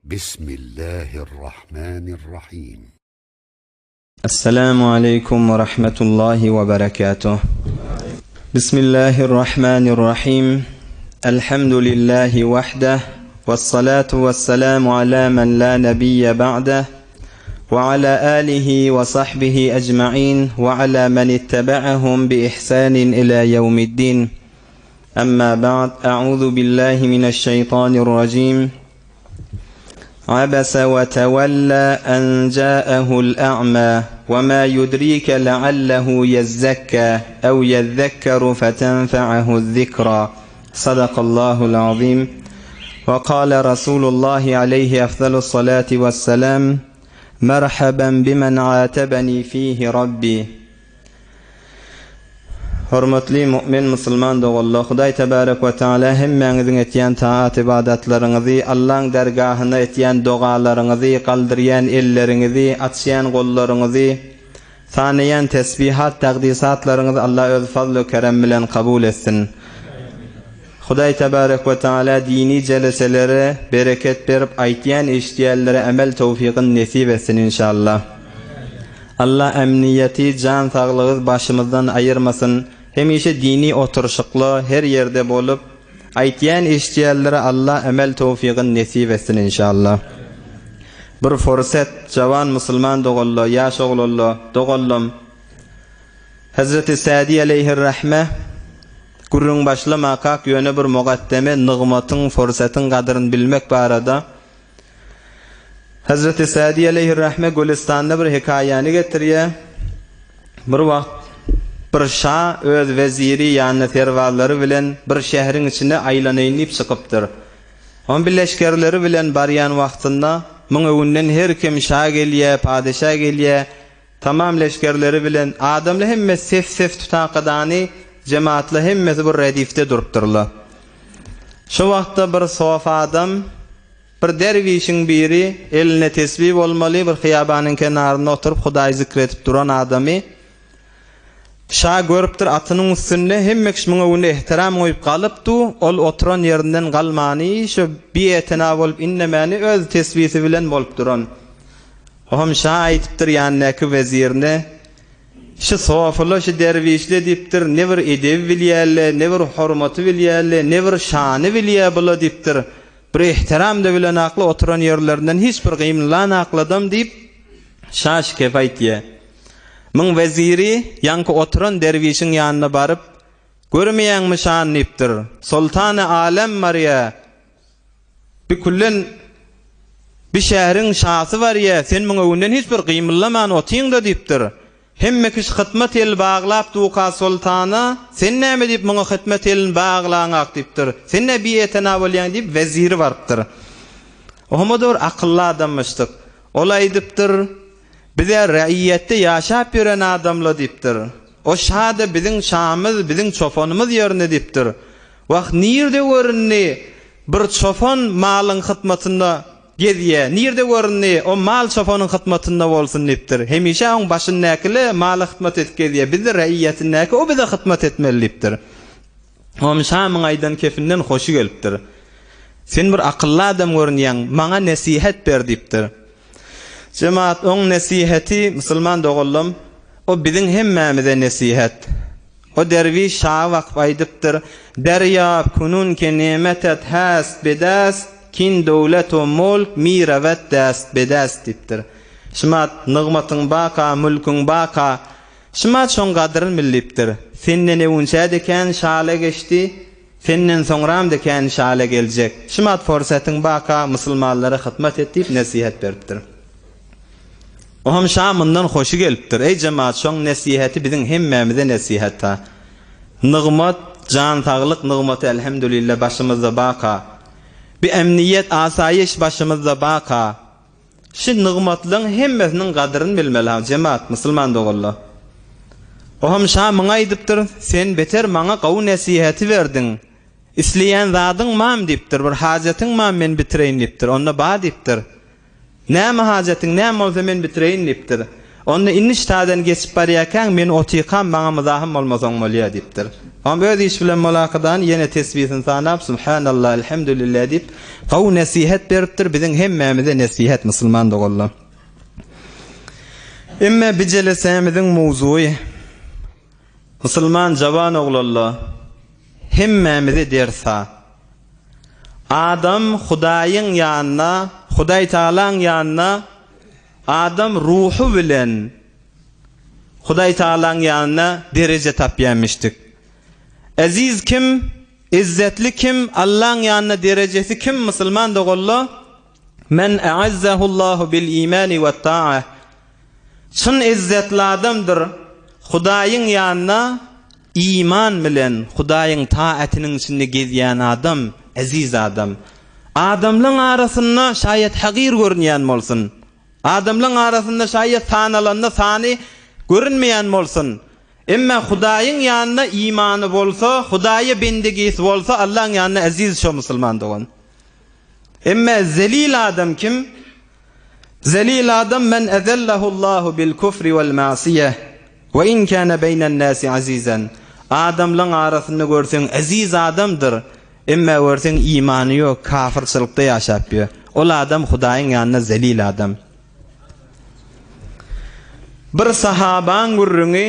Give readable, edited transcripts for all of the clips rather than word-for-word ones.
Bismillahirrahmanirrahim. Esselamu aleýkum we rahmetullahi we berekatuh. Bismillahirrahmanirrahim. Elhamdülillahi wahdah. Vessalatu vesselamu ala men la nebiyye ba'deh. Ve ala alihi ve sahbihi ecma'in ve ala men ittebe'ahum bi ihsanin ila yevmiddin. Amma ba'd. A'udhu billahi mineşşeytanirracim. عبس وتولى أن جاءه الأعمى وما يدريك لعله يزكى أو يذكر فتنفعه الذكرى صدق الله العظيم وقال رسول الله عليه أفضل الصلاة والسلام مرحبا بمن عاتبني فيه ربي Hormatly mu'min musulman doganlar Hudaý tebarek we taala hemmäňiziň etýän taat ybadatlaryňyzy Allaň dergahyna etýän dogalaryňyzy galdyrýan elleriňizi açýan gollaryňyzy sanaýan tesbihat tagdysatlaryňyzy Alla öz fazly kerem bilen kabul etsin Hudaý tebarek we taala dini jeleselere bereket berip aýtýan eşidýänlere emel towfygyn nesip etsin inşallah. Alla emniýeti, jan saglygy başymyzdan aýyrmasyn. Hemişe dini oturyşykla her ýerde bolup, aýtýan eşitýänlere Alla emel towfygyn nesip etsin inşallah. Bir fursat jawan musulman dogalla, ýaş oglalla, dogallam. Hezreti Sadi aleýhirrahme gürrüň başlamakak ýöne bir mugaddeme nygmatyň, fursatyň gadyryn bilmek barada Hezreti Sadi aleýhirrahme Gülüstanda bir hekaýany getirýär. Bir wagt bir şa öz weziri ýanyna serbazlary bilen bir şäheriň içine aýlanaýyn diýip çykypdyr. Oň bir leşgerleri bilen barýan wagtynda muň öňünden her kim şa gelýär, padeşa gelýär. Tamam leşgerleri bilen adamly hemme sef-sef tutakadany jematly hemmesi bir redifde durupdyrlar. Şo wagtda bir sof adam, bir derwişiň biri elinde tesbi bolmaly bir hyýabanyň kenarynda oturyp Hudaýy zikr edip duran adamy şa görüpdir atynyň üstünde hemme kişi muňa öňünde ehtiram goýup galyp du ol oturan ýerinden galmany şo bietena bolup indemäni öz tesbisi bilen bolup duran. Ohm şa aýdypdyr ýanyndaky wezirine Şi sofyla, şi derwişle diýipdir, ne bir edebi bilýärle, ne bir hormaty bilýärle, ne bir şany bilýär bula diýipdir. Bir ehtiram-da bilenakla oturan ýerlerinden hiç bir gymylanakladam diýip, şa şi kepe aýtýar. Muň weziri ýaňky oturan derwişiň ýanyna baryp, Görmeýäňmi şany diýipdir. Soltany alem barýa. Bi küllen bi şäheriň şasy barýa, sen muň öňünden hiç bir gymyldaman otyň-da diýipdir. Hemme kişi hytmat el baglap duka soltana, sen näme diýip muňa hytmat elini baglaňak diýipdir. Sen nä bietena bolýaň diýip weziri barypdyr. Ohamada bir akylly adammyşdyk. Ol aýdypdyr, Biz-ä raýyýetde ýaşap ýören adamla diýipdir. O şa-da biziň şamyz, biziň çopanymyz ýerine diýipdir. Wah, nirde göründi, bir çopan malyň hytmatynda gezýä, nirde göründi, o mal çopanyň hytmatynda bolsun diýipdir. Hemişe oň başyndäkile mala hytmat edip gezýä, biz-de raýyýetindäki, o bize hytmat etmeli diýipdir. Oňam şamyň aýdan kefinden hoşy gelipdir. Sen bir akylly adam görünýäň, maňa nesihat ber diýipdir. Jemaat, oň nesiheti, musulman doganlam, o biziň hemmämize nesihat. O derwiş şaga bakyp aýdypdyr, Derýab kunun ke nemetet hast bedast, kin döwlet we mulk mi rewet dast bedast diýipdir. Şumat nygmatyň baka, mülküň baka, şumat şoň gadyryn bil diýipdir. Senden öwünçä-de kän şala geçdi, senden soňram-da kän şala geljek. Şumat forsatyň baka, musulmanlara hyzmat et diýip nesihat beripdir. Ohm şa mundan hoşy gelipdir. Eý jemaat şoň nesiheti biziň hemmämize nesihat-a. Nygmat, jan saglyk nygmaty elhemdülillah başymyzda baka. Bi emniýet, asaýyş başymyzda baka. Şi nygmatlaň hemmesiniň gadyryn bilmeli-ha jemaat, musulman doganlar. Ohm şa muňa aýdypdyr, sen beter maňa gowy nesiheti berdiň. Isleýän zadyň mam diýipdir, bir hajatyň mam men bitireýin diýipdir. Onda ba diýipdir. Näme hajatyň, näme bolsa men bitireýin diýipdir. Onda indi ştadan geçip barýarkaň men otykam maňa myzahym bolmasaň bolýar diýipdir. Oňam öz işi bilen bolakydany ýene tesbisini sanap Subhanallah Elhamdülillah diýip gowy nesihet beripdir biziň hemmämize nesihet musulman doganlar. Emme bi jelesämiziň mowzugy musulman jawan oglanlar hemmämize ders-a. Adam Hudaýyň ýanyna Hudaý Tagalaň ýanyna Adam ruhy bilen Hudaý Tagalaň ýanynda dereje tapýamişdik. Eziz kim, izzetli kim, Allaň ýanynda derejesi kim musulman doganlar? Men e'azzahullahu bil imani we ta'a. Çyn izzetli adamdyr, Hudaýyň ýanynda iman bilen Hudaýyň taatiniň içinde gezýän adam, eziz adam. Adamlaň arasynda şaýat hagyr görünýän bolsun. Adamlaň arasynda şaýat sanalanda sany görünmeýän bolsun. Emma Hudaýyň ýanynda imany bolsa, Hudaýa bendigisi bolsa Allaň ýanynda eziz şo musulman dogan. Emma zelil adam kim? Zelil adam men ezellehullahu bil kufri wal ma'siýeh we in kana beýnen nasi azizen. Adamlaň arasynda görseň eziz adamdyr, emma görseň imany ýok, kafyrçylykda ýaşap ýör. Ol adam Hudaýyň ýanynda zelil adam. Bir sahabaň gürrüňi,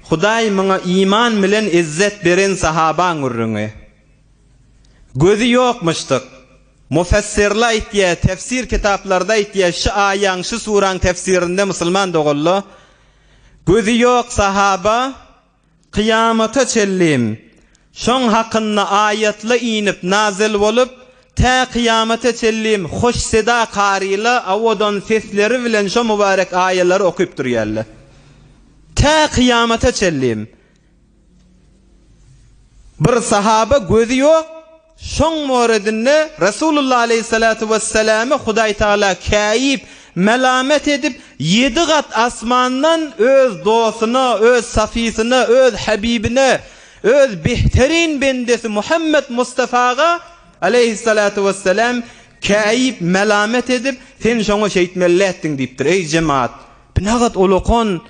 Hudaý muňa iman bilen izzet beren sahabaň gürrüňi. Gözi ýokmuşdyk. Mufessirler aýtýar, tefsir kitaplarda aýtýar, şu aýaň, şu suraň tefsirinde musulman doganlar, gözi ýok sahaba kyýamata çenlim şoň hakynda aýatla inip nazyl bolup, tä kyýamata çenlim hoş seda karylar owadan sesleri bilen şo mübarek aýalary okyp durýarlar. Tä kyýamata çenlim. Bir sahaba gözi ýok, şoň moredinde Resulullah aleýhissalatu wesselame Hudaý Tagala käýip, melamet edip, ýedi gat asmandan öz dostuna, öz safysyna, öz habibine, öz behterin bendesi Muhammet Mustafaga aleýhissalatu wesselam käýip, melamet edip, sen şoňa şeýtmeli däldiň diýipdir. Eý jemaat, binagat ulakan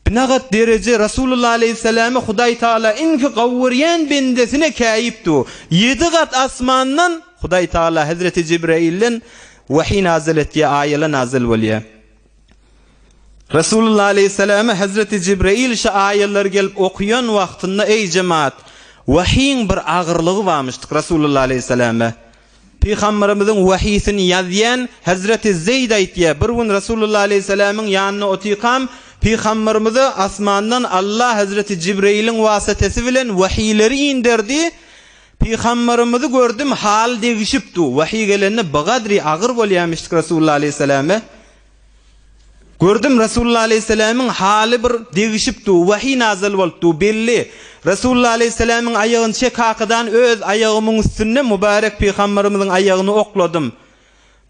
Binagat dereje Rasulullah aleýhissalamy Hudaý Tagala iňki gowy görýän bendesine käýip du. Ýedi gat asmandan Hudaý Tagala Hezreti Jibrailden wahiý nazyl etýär, aýala nazyl bolýar. Rasulullah aleýhissalama Hezreti Jibrail şu aýalary gelip okaýan wagtynda eý jemaat, wahiýiň bir agyrlygy barmyşdyk Rasulullah aleýhissalama. Pygamberimiziň wahysyny ýazýan Hezreti Zeýd aýtýar, Bir gün Resulullah aleýhissalamyň ýanynda otyrkam, Pygamberimize asmandan Allah Hezreti Jibreýiliň wasytasy bilen wahyleri inderdi. Pygamberimizi gördüm, haly degişip dur. Wahy gelende bigadri agyr bolýarmyşdyk Resulullah aleýhissalama. Gördüm, Resulullah aleýhissalamyň haly bir degişip dur, wahyý nazyl bolup dur, belli. Resulullah aleýhissalamyň aýagyny çek kakadan öz aýagymyň üstünde mübärek pygamberimiziň aýagyny okladym.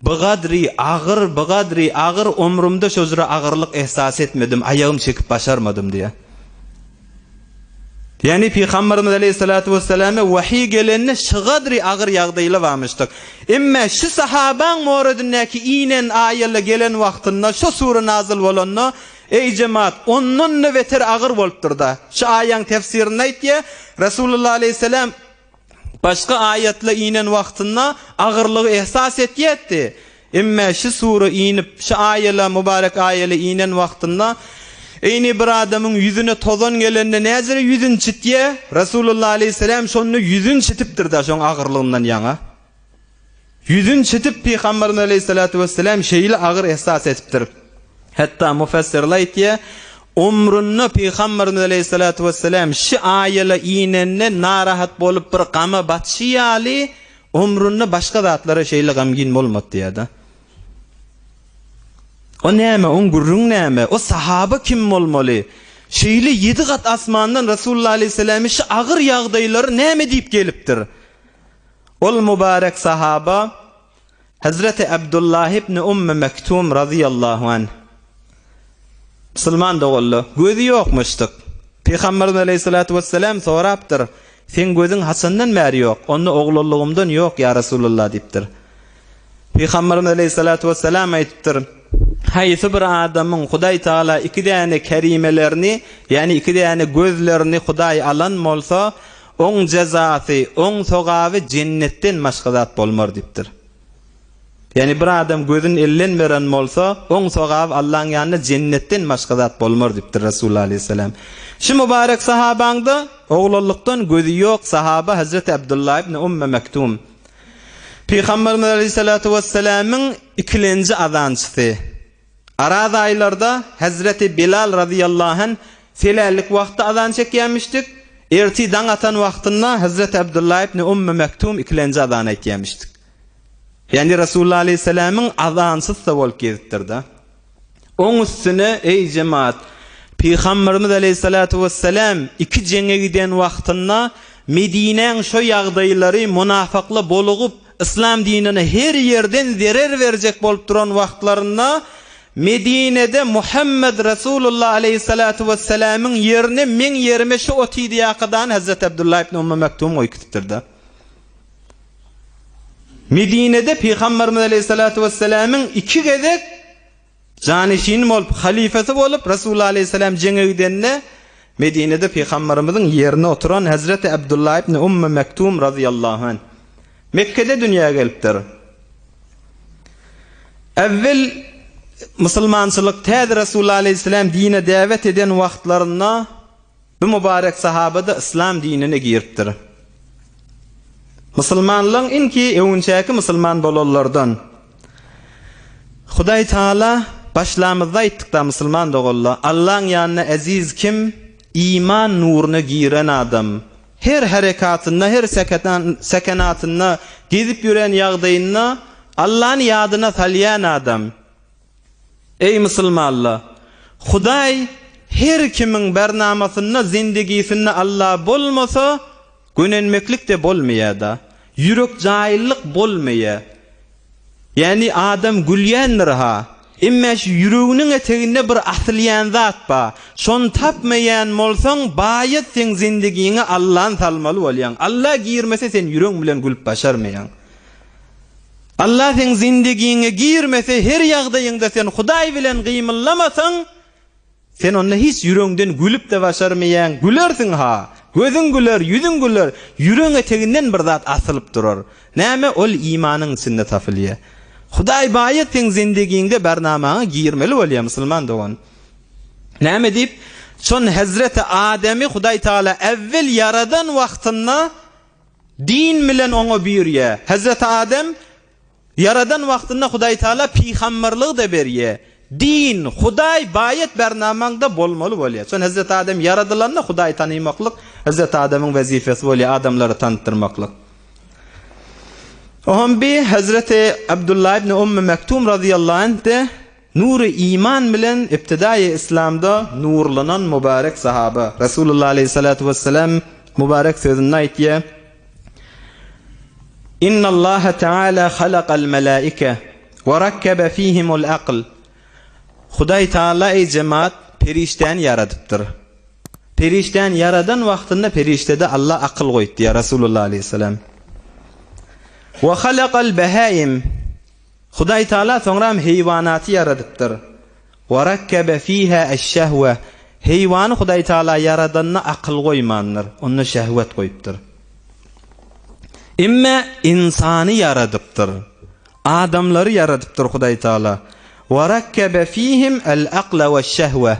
Bigadry agyr, bigadry agyr, ömrümde şo jüre agyrlyk ehsas etmedim, aýagym çekip başarmadym diýýär. Ýagny Pygamberimiz aleýhissalatu wesselame wahyý gelende şygadry agyr ýagdaýla barmyşdyk. Emme şu sahabaň moredindäki inen aýala gelen wagtynda şo sure nazyl bolanda, eý jemaat, ondan-da beter agyr bolupdyr-da. Şu aýaň tefsirinde aýtýar, Resulullah aleýhissalam Başga aýatla inen wagtynda agyrlygy ehsas etýärdi. Emme şi sure inip, şi aýala, mübarek aýala inen wagtynda, eýni bir adamyň ýüzüne tozan gelende näjere ýüzüni çitýär, Resulullah aleýhissalam şonda ýüzüni çitipdir-de şoň agyrlygyndan ýaňa. Ýüzüni çitip Pygamberimiz aleýhissalatu wesselam şeýle agyr ehsas etipdir. Hatda mufessirler aýtýar, Ömründe Pygamberimiz aleýhissalatu wesselam şi aýala inende narahat bolup bir gama batyşy ýaly ömründe başga zatlara şeýle gamgyn bolmady diýýär-de. O näme, oň gürrüňi näme? O sahaba kim bolmaly? Şeýle ýedi gat asmandan Resulullah aleýhissalamy şi agyr ýagdaýlary näme diýip gelipdir? Ol mübarek sahaba Hezreti Abdullah ibn Ummy Mektum razyýallahu anh. Musulman doganlar, gözi ýokmuşdyk. Pygamberimiz aleýhissalatu wessalam sorapdyr, Seň gözüň haçandan bäri ýok? Onda oglanlygymdan ýok, ýa Resulallah diýipdir. Pygamberimiz aleýhissalatu wessalam aýdypdyr, Haýsy bir adamyň Hudaý Tagala iki däne kerimelerini, ýagny iki däne gözlerini Hudaý alan bolsa, oň jezasy, oň sogaby jennetden başga zat bolmar diýipdir. Ýagny bir adam gözüni elden beren bolsa, oň sogaby Allaň ýanynda jennetden başga zat bolmar diýipdir Resulullah aleýhissalam. Şu mübarek sahabaňda oglanlykdan gözi ýok sahaba Hezreti Abdullah ibn Umme Mektum. Pygamberimiz aleýhissalatu wessalamyň ikilenji azançysy. Araz aýlarda Hezreti Bilal razyýallahu anh selällik wagtda azan çekýämişdik. Ertir daň atan wagtynda Hezreti Abdullah ibn Umm Mektum ikilenji azan aýtýämişdik. Ýagny Resulullah aleýhissalamyň azançysy-da bolup gezipdir-de. Oň üstüne, eý jemaat, Pygamberimiz aleýhissalatu wessalam iki jeňe giden wagtynda Medinäň şo ýagdaýlary munafykla bolugyp, yslam dinine her ýerden zerer berjek bolup duran wagtlarynda Medinede Muhammed Resulullah aleýhissalatu wessalamyň ýerine meň ýerime şu otydy ýakadany Hezreti Abdullah ibn Umm Mektum goýup gidipdir-de. Medinede Pygamberimiz aleýhissalatu wessalamyň iki gezek janyşini bolup, halyfasy bolup, Resulullah aleýhissalam jeňe gidende Medinede Pygamberimiziň ýerine oturan Hezreti Abdullah ibn Umm Mektum razyýallahu anh Mekgede dünýä gelipdir. Äwwel musulmançylyk täze Resulullah aleýhissalam dine däwet eden wagtlarynda Bu mübarek sahaba-da yslam dinine giripdir. Musulmanlaryň iňki öwünçäki musulman bolanlardan. Hudaý Taala başlamyzda aýtdykda musulman doganlar, Allaň ýanynda eziz kim? Iman nuruna giren adam. Her herekatynda, her sekenatynda, gezip ýören ýagdaýynda Allany ýadyna salýan adam. Eý musulmanlar! Hudaý her kimiň bernamasynda zindigisinde Alla bolmasa gönenmeklik-de bolmaýar-da. Ýürek jaýlylyk bolmaýar. Ýagny adam gülýändir-ha, emme şu ýüreginiň eteginde bir asylýan zat bar. Şony tapmaýan bolsaň, baýat seň zindigiňe Allany salmaly bolýaň. Alla girmese sen ýüregiň bilen gülüp başarmaýaň. Allah seň zindigiňe girmese her ýagdaýyňda sen Hudaý bilen gymyldamasaň, sen onda hiç ýüregiňden gülüp-de başarmaýaň, gülersiň ha, gözüň güler, ýüzüň güler, ýüregiň eteginden bir zat asylyp durar. Näme, ol imanyň içinde tapylýar. Hudaý baýat seň zindigiňde barnamaňa girmeli bolýar musulman dogan. Näme diýip, şon Hezreti Ademi Hudaý Tagala äwwel ýaradan wagtynda Din bilen oňa buýurýar. Hezreti Adem ýaradan wagtynda Hudaý Taala pygamberligi-de berýär. Din, Hudaý baýat bernamaňda bolmaly bolýar. Şon Hezreti Adem ýaradylanda Hudaýy tanymaklyk Hezreti Ademiň wezipesi bolýar, adamlara tanytdyrmaklyk. Oňam bi Hezreti Abdullah ibn Ummi Mektum razyýallahu anh-de Nury iman bilen ibtidaýy yslamda nurlanan mübarek sahaba Resulullah aleýhissalatu wessalam mübarek sözünde aýtýar, Innallaha taala halakal melaike we rakkebe fihimul akl. Hudaý Taala eý jemaat perişdäni ýaradypdyr. Perişdäni ýaradan wagtynda perişdede Allah akyl goýdy diýýär Resulullah aleýhissalam. We halakal behaim. Hudaý Taala soňram heýwanaty ýaradypdyr. Wa rakkebe fiha eş-şehwe. Heýwany Hudaý Taala ýaradanda akyl goýmandyr, onda şehwet goýupdyr. Emme ynsany ýaradypdyr. Adamlary ýaradypdyr Hudaý Taala. Wa rakkebe fihim el-akla weş-şehwe.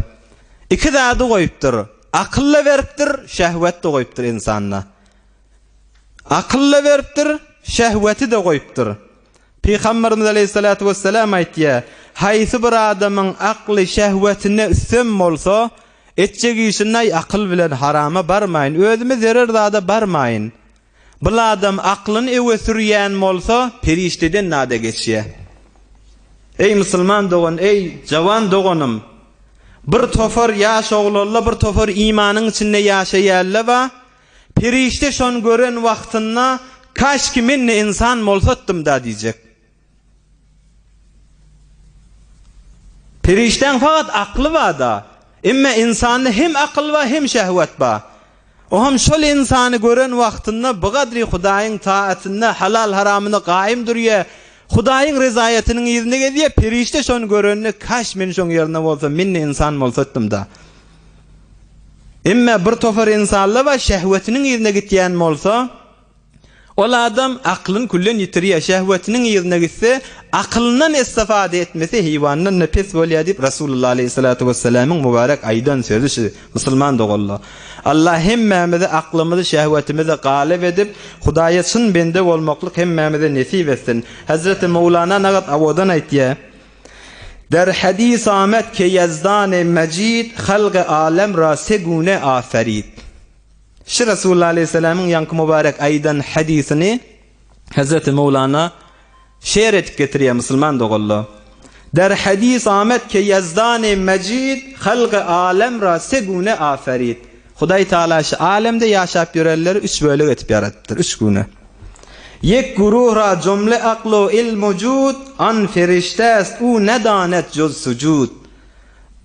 Iki zady goýupdyr. Akyl-da beripdir, şehwet-de goýupdyr ynsanda. Akyl-da beripdir, şehweti-de goýupdyr. Pygamberimiz aleýhissalatu wessalam aýtýar, Haýsy bir adamyň akly şehwetine üstem bolsa, etjek işinde aý akyl bilen harama barmaýyn, özüme zerer zada barmaýyn. Bul adam aklyny öwe sürýän bolsa, perişdeden nada geçýär. Eý musulman dogan, eý jawan doganym! Bir topar ýaş oglanla bir topar imanyň içinde ýaşaýanla bar, Perişde şony gören wagtynda, Kaşki men-de ynsan bolsatdym-da diýjek. Perişdäň fakat akly bar-da. Emma ynsanda hem akyl bar, hem şehwet bar. O hem şol ynsany gören wagtynda bu gadry Hudaýyň taatynda halal-haramyna gaýym durýar. Hudaýyň rezaýatynyň yzynda gezýär, perişde şony görende, kaş men şoň ýerinde bolsam, men-de ynsan bolsadym-da. Emme bir topar ynsanlar bar, şehwetiniň yzyna gitýän bolsa, Ol adam aklyny küllen ýitirýär, şehwetiniň yzyna gitse, akylyndan istifade etmese, heýwandan-da pes bolýar diýip, Resulullah aleýhissalatu wessalamyň mübarek aýdan sözi şu, musulman doganlar. Allah hemmämize aklymyzy şehwetimize galyp edip, Hudaýa çyn bende bolmaklyk hemmämize nesip etsin. Hezreti Mowlana Nagat Awodan aýtýar, Der hadis amet ke Ýezdany Mejid halgy alem ra se gune aferid. Şu Resulullah aleýhissalamyň ýaňky mübarek aýdan hadysyny Hezreti Mowlana şer edip getirýär musulman doganlar. Der hadys amet ke Ýezdany Mejid halgy alem ra se gune aferid. Hudaý Taala şu alemde ýaşap ýörenleri üç bölek edip ýaradypdyr, üç gune. Ýek guruh ra jumle akl-u ilm wujud, an feriştäst u nedanet juz sujud.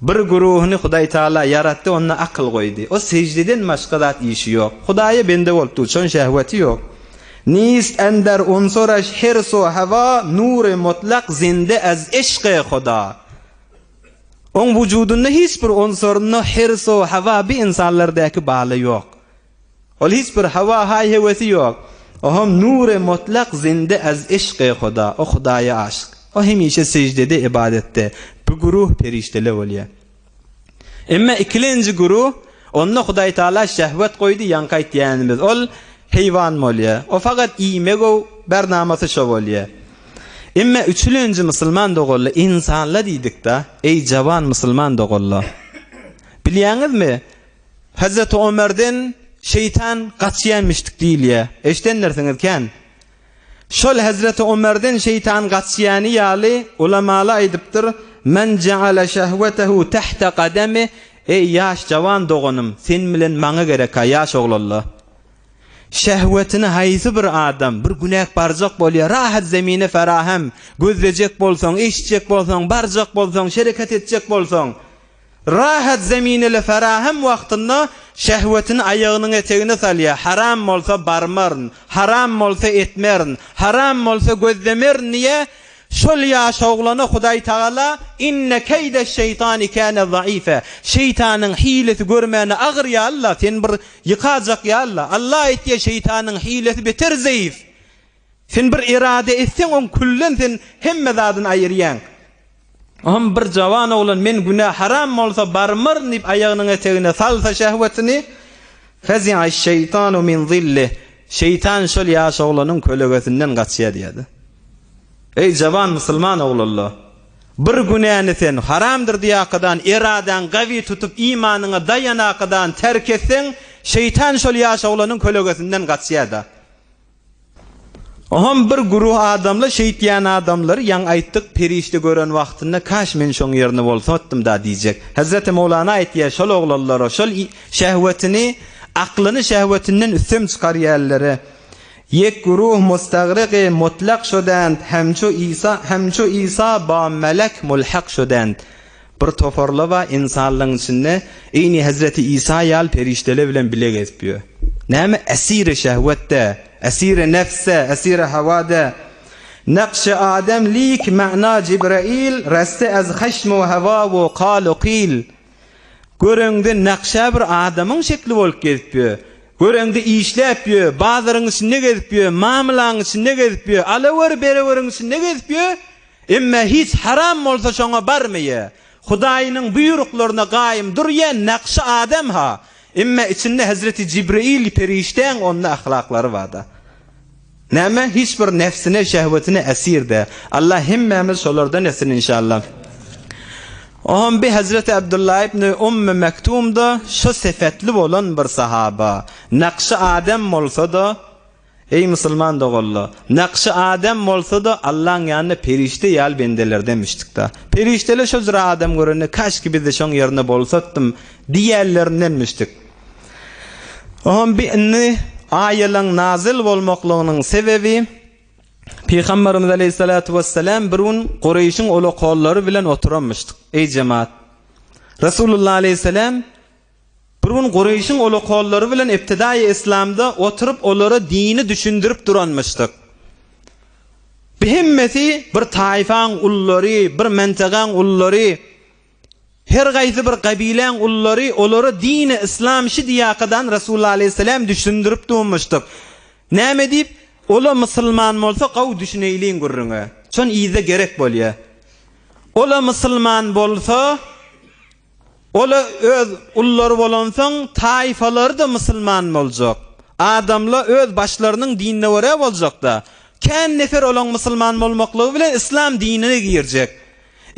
Bir güruhyny Hudaý Taala ýaratdy, onda akyl goýdy. O seždeden başga zat işi ýok. Hudaýa bende bolup dur, şoň şehweti ýok. Nist ender unsuraş hirs u hewa, nury mutlak zinde ez yşky Huda. Oň wujudynda hiç bir unsurynda hirs u hewa bi ynsanlardäki bala ýok. Ol hiç bir hawa haý-höwesi ýok. Oham nury mutlak zinde az yşky Huda, o Hudaýa aşyk. O hemişe seždede, ybadatda. Bu güruh perişdeler bolýar. Emma ikilenji güruh, onda Hudaý Taala şehwet goýdy, ýaňky aýtýanymyz. Ol heýwan bolýar. O fakat iýmek-ow, bernamasy şo bolýar. Emma üçülenji musulman doganlar, ynsanlar diýdik-da, eý jawan musulman doganlar. Bilýäňizmi? Hezreti Omerden şeýtan gaçýanmyşdyk diýilýär. Eşidendirsiňiz kän. Şol Hezreti Omerden şeýtan gaçýany ýaly ulamalar aýdypdyr, Men ja'ala şehwetehu tahta kademi Eý ýaş jawan doganym, sen bilen maňa gerek-a ýaş oglanlar. Şehwetini haýsy bir adam, bir günäk barjak bolýar, rahat zemine ferahem, gözlejek bolsaň, eşitjek bolsaň, barjak bolsaň, şereket etjek bolsaň, Rahat zemineli ferahem wagtynda şehwetini aýagynyň etegine salýar, haram bolsa barmaryn, haram bolsa etmerin, haram bolsa gözlemerin diýýär, şol ýaş oglana Hudaý Tagala, Inne keýdeş-şeýtani kâne zaife, şeýtanyň hilesi görmäne agyr ýa Alla, sen bir ýykajak ýa Alla, Alla aýtýar şeýtanyň hilesi beter zeýif, sen bir erade etseň oň külden sen hemme zadyny aýyrýaň. Ohm bir jawan oglan men günä haram bolsa barmaryn diýip aýagynyň etegine salsa şehwetini, Fezi'aş-şeýtanu min zillih, şeýtan şol ýaş oglanyň kölegesinden gaçýar diýýärdi. Eý jawan musulman oglanlar! Bir günäni sen haramdyr diýakadan eradaň gawy tutup imanyňa daýanakadan terk etseň, şeýtan şol ýaş oglanyň kölegesinden gaçýar-da. Oham bir guruh adamlar şeýtýän adamlary ýaňy aýtdyk perişde gören wagtynda kaş men şoň ýerinde bolsatdym-da diýjek. Hezreti Mowlana aýtýar şol oglanlara şol şehwetini aklyny şehwetinden üstem çykarýanlere Ýek guruh mustagrygy mutlak şodänd hemçu Isa hemçu Isa ba melek mulhak şodänd. Bir toparla bar ynsanlaryň içinde eýni Hezreti Isa ýaly perişdeler bilen bile gezip ýör. Näme esiri şehwetde, esiri nefsde, esiri hawada. Nakşy Adem lik ma'na Jibrail reste ez haşm we hawa we kal u kil. Göreňde nakşa bir adamyň şekli bolup gezip ýör. Göreňde işläp ýör, bazaryň içinde gezip ýör, mamlaň içinde gezip ýör, alawer-bereweriň içinde gezip ýör. Emme hiç haram bolsa şoňa barmaýa. Hudaýynyň buýruklaryna gaýym durýa, nakşy adam ha. Emme içinde Hezreti Jibreil perişdäň onda ahlaklary barda. Näme hiç bir nefsine şehwetine esir dä. Allah hemmämiz şolardan etsin inşallah. Oham bi Hezreti Abdullah ibn Umm Mektum-da şo sefetli bolan bir sahaba. Nakşy adam bolsa-da Eý musulman doganlar! Nakşy adam bolsa-da Allaň ýanynda perişde ýaly bendelerdenmişdik-da. Perişdeler şo jüre adam görende kaşki biz-de şoň ýerinde bolsatdym diýýänlerindenmişdik. Oňam bi indi aýalaň nazyl bolmaklygynyň sebebi Pygamberimiz aleýhissalatu wessalam bir gün Kureýşiň ulakollary bilen oturanmyşdyk. Eý jemaat! Resulullah aleýhissalam Bir gün Kureýşiň ulakollary bilen ibtidaýy yslamda oturyp olara dini düşündirip duranmyşdyk. Bu hemmesi bir taýfaň ullary, bir mentagaň ullary, her gaýsy bir gabiläň ullary, olara dini yslam şi diýakadan Resulullah aleýhissalam düşündirip durmuşdyk. Näme diýip, ola musulman bolsa gawy düşüneýliň gürrüňe. Şon yzda gerek bolýa. Ola musulman bolsa, Ol-a öz ullary bolansoň, taýfalary-da musulman boljak. Adamla öz başlarynyň dinine görä boljak-da. Kän nefer olaň musulman bolmaklygy bilen yslam dinine girjek.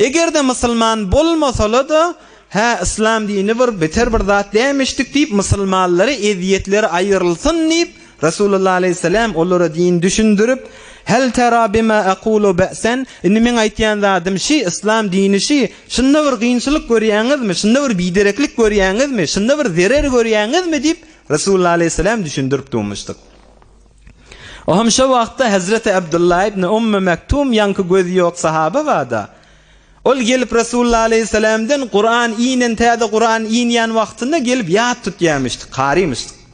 Eger-de musulman bolmasala-da, hä, yslam dini bir beter bir zat dämişdik diýip, musulmanlara ezýetleri aýrylsyn diýip, Resulullah aleýhissalam olara din düşündirip, Hel tera bima aqulu ba'sen, indi meň aýtýan zadym şi, yslam dini şi, şunda bir kynçylyk görýäňizmi, şunda bir bidereklik görýäňizmi, şunda bir zerer görýäňizmi diýip, Resulullah aleýhissalam düşündirip durmuşdyk. O hem şo wagtda Hezreti Abdullah ibn Ummu Mektum ýaňky gözi ýok sahaba barda. Ol gelip Resulullah aleýhissalamdan Kuran inen täze Kuran inýän wagtynda gelip ýat tutýamyşdy, karymyşdy.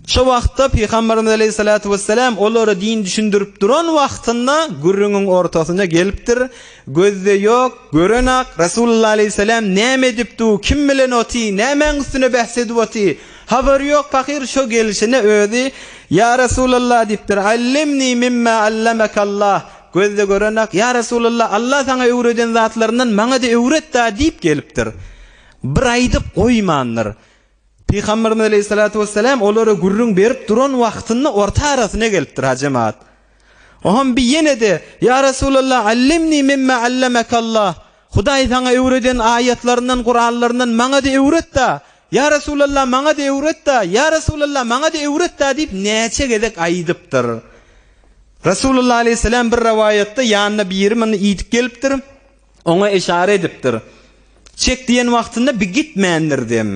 Şo wagtda Pygamberimiz aleýhissalatu wessalam olara din düşündirip duran wagtynda gürrüňiň ortasyna gelipdir. Gözde ýok, görenak, Resulullah aleýhissalam näme edip du, kim bilen oty, nämäň üstüne bähs edip oty? Habary ýok pahyr şo gelşine özi Ýa Resulallah diýipdir, Allimni mimma allamekallah. Gözde görenak, Ýa Resulallah, Allah saňa öwreden zatlaryndan maňa-da öwret-da diýip gelipdir. Bir aýdyp goýmandyr. Pygamberimiz aleýhissalatu wessalam olara gürrüň berip duran wagtynda orta arasyna gelipdir ha jemagat. Oham bi ýene-de, Ýa Resulallah, allimni mimma allamekallah. Hudaý saňa öwreden aýatlaryndan, Kuranlaryndan maňa-da öwret-da. Ýa Resulallah, maňa-da öwret-da. Ýa Resulallah, maňa-da öwret-da diýip näçe gezek aýdypdyr. Resulullah aleýhissalam bir rowaýatda ýanyna biri muny iýdip gelipdir. Oňa yşara edipdir. Çek diýen wagtynda bi gitmändir dem.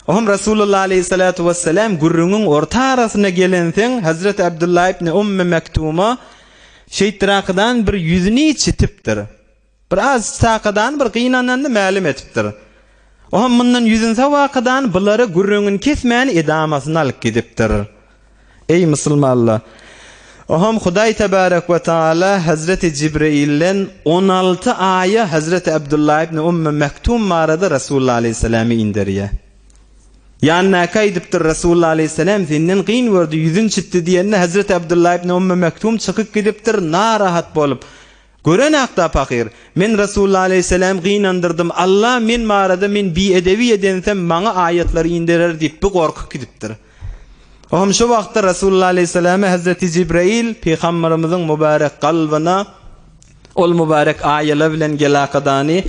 Ohm Resulullah aleýhissalatu wessalam gürrüňiň orta arasyna gelenseň Hazreti Abdullah ibn Ummi Mektuma şeýtdirakydan bir ýüzüni çitipdir. Bir az çitakadan bir gynananyny mälim etipdir. Ohm mundan ýüzüni sowakadan bulara gürrüňini kesmän edamasyny alyp gidipdir. Eý, musulmanlar! Ohm Hudaý tebarek we taala Hezreti Jibreilden 16 aýa Hezreti Abdullah ibn Ummi Mektum barada Resulullah aleýhissalama inderýär. Ýanyndaky aýdypdyr, Resulullah aleýhissalam senden kyn gördi, ýüzün çitdi diýende Hezreti Abdullah ibn Ummi Mektum çykyp gidipdir, narahat bolup. Görenakda pahyr, Men Resulullah aleýhissalam gynandyrdym, Allah men barada men biedebi edensem maňa aýatlary inderer diýip bi gorkup gidipdir. Ohm şo wagtda Resulullah aleýhissalama Hezreti Jibrail pygamberimiziň mübarek kalbyna ol mübarek aýalar bilen gelakadany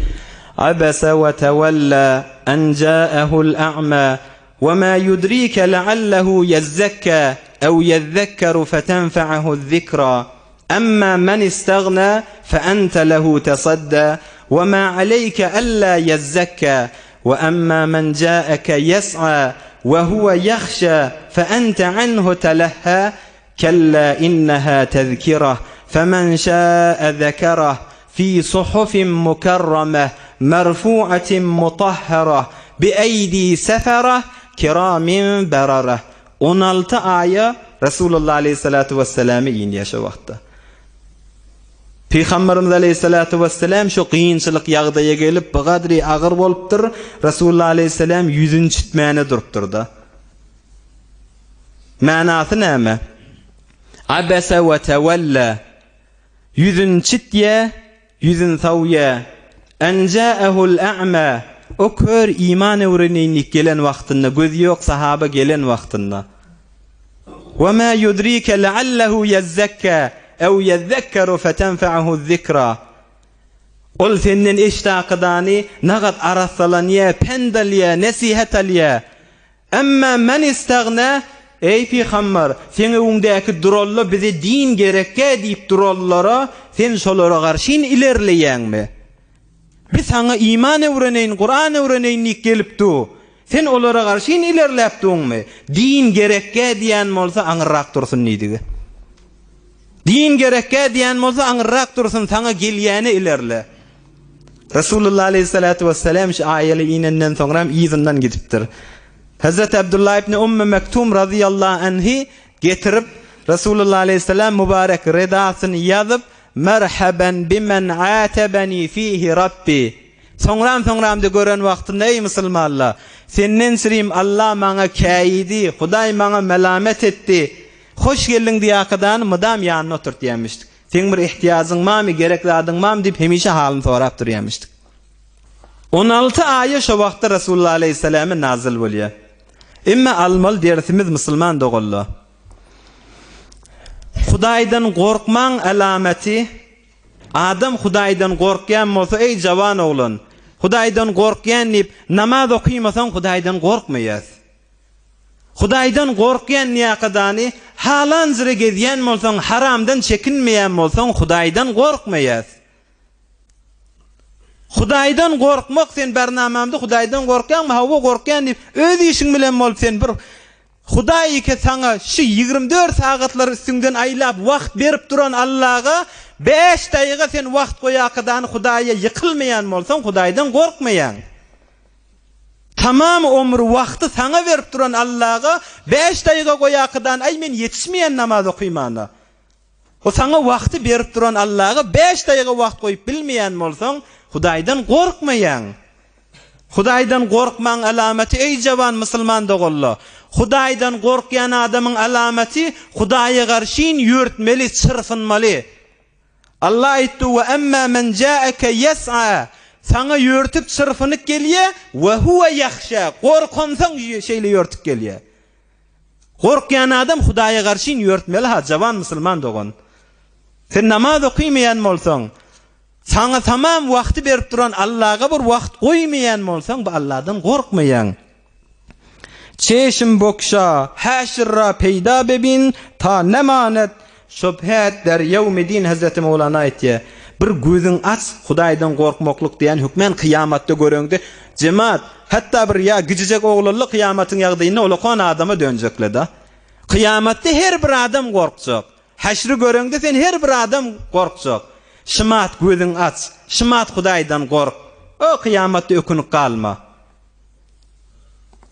Abasa we tawalla an ja'ahul a'ma we ma yudrike la'allahu yezzekka ew yezzekkeru fetenfa'ahu zikra Emma men istagna fe ente lehu tesadda we ma aleyke alla yezzekka we emma men ja'eke yes'a we huwe yahşa fe ente anhu telehha kella inneha tezkirah femen şa'e zekerah fi suhufin mukerrameh merfu'atin mutahharah bi eýdi seferah kiramin berarah 16 aýa Resulullah aleýhissalatu wesselame inýär şo wagtda. Pygamberimiz aleýhissalatu wesselam şo kynçylyk ýagdaýa gelip, bu gadry agyr bolupdyr. Resulullah aleýhissalam ýüzüni çitmäne durupdyr-da. Manasy näme? Abese we tewella. Ýüzüni çitýä, Ýüzün sowýa. En ja'ehul a'ma, O kör iman öwreneýin diýip gelen wagtynda, gözi ýok sahaba gelen wagtynda. Wa ma yudrike la'allehu ýezzekka ew ýezzekkeru fetenfa'uhu zikra. Ol senden eşdakydany nagat arassalanýa, pent alýa, nesihat alýa. Emma men istagna, Eý pygamber, seň öňüňdäki duralla bize din gerekgä diýip durallara, sen şolara garşyn ilerleýäňmi? Biz saňa iman öwreneýin, Kuran öwreneýin diýip gelip du. Sen olara garşyn ilerläp duňmy? Din gerekgä diýen bolsa aňyrrak dursun diýdigi. Din gerekgä diýen bolsa aňyrrak dursun, saňa gelýäne ilerle. Resulullah aleyhissalatu vesselam şu aýaly inenden soňra hem yzyndan gidipdir. Hazreti Abdullah ibn Ummu Mektum radıyallahu anhi getirip. Resulullah aleýhissalam mübarek redasyny ýazyp, Merheben bimen atebeni fihi Rabbi. Soňram-soňramda gören wagtynda, Eý musulmanlar! Senden çirim Allah maňa käýidi, Hudaý maňa melamet etdi. Hoş geldiň diýakadany mydam ýanynda oturtýarmyşdyk. Seň bir ihtiýajyň barmy, gerek zadyň barmy diýip hemişe halyny sorap durýarmyşdyk. 16 aýa şo wagtda Resulullah aleýhissalame nazyl bolýar. Emma almaly dersimiz musulman doganlar. Hudaýdan gorkmaň alamaty Adam Hudaýdan gorkýan bolsa eý jawan oglan, Hudaýdan gorkýan diýip namaz okymasaň Hudaýdan gorkmaýas. Hudaýdan gorkýan niýakadany halanjyra gezýän bolsaň haramdan çekinmeýän bolsaň Hudaýdan gorkmaýas. Hudaýdan gorkmak sen barnamamda Hudaýdan gorkýaňmy hawa gorkýan diýip öz işiň bilen bolup sen bir Hudaý eke saňa şu 24 sagatlar üstüňden aýlap wagt berip duran Allaga 5 daýyga sen wagt goýakadany Hudaýa ýykylmaýan bolsaň Hudaýdan gorkmaýaň. Tamam omur wagty saňa berip duran Allaga 5 daýyga goýakadan aý men ýetişmeýän namaz okymana. O saňa wagty berip duran Allaga bäş daýyga wagt goýup bilmeýän bolsaň, Hudaýdan gorkmaýaň. Hudaýdan gorkmaň alamaty, eý jawan musulman doganlar, Hudaýdan gorkýan adamyň alamaty Hudaýa garşyn ýörtmeli, çyrsynmaly. Allah aýtdy, Wa emma men ja'eke yes'a, saňa ýörtüp çyrpynyp gelýä, we huwe yahşa, gorkansoň şeýle ýörtüp gelýä. Gorkýan adam Hudaýa garşyn ýörtmeli ha jawan musulman dogan. Sen namaz okymaýan bolsaň, saňa tamam wagty berip duran Allaga bir wagt goýmaýan bolsaň bu Alladan gorkmaýaň. Çeşm bokşa häşr ra peýda bebin ta nemanet şubhet der ýewmi din Hezreti Mowlana aýtýar. Bir gözüň aç Hudaýdan gorkmaklyk diýen hökmän kyýamatda göreňde jemat Hatda bir ýa gijijek oglanly kyýamatyň ýagdaýynda ulakan adama dönjekleda. Kyýamatda her bir adam gorkjak. Häşri göreňde sen her bir adam gorkjak. Şymat gözüň aç. Şymat Hudaýdan gork. O kyýamatda ökünip galma.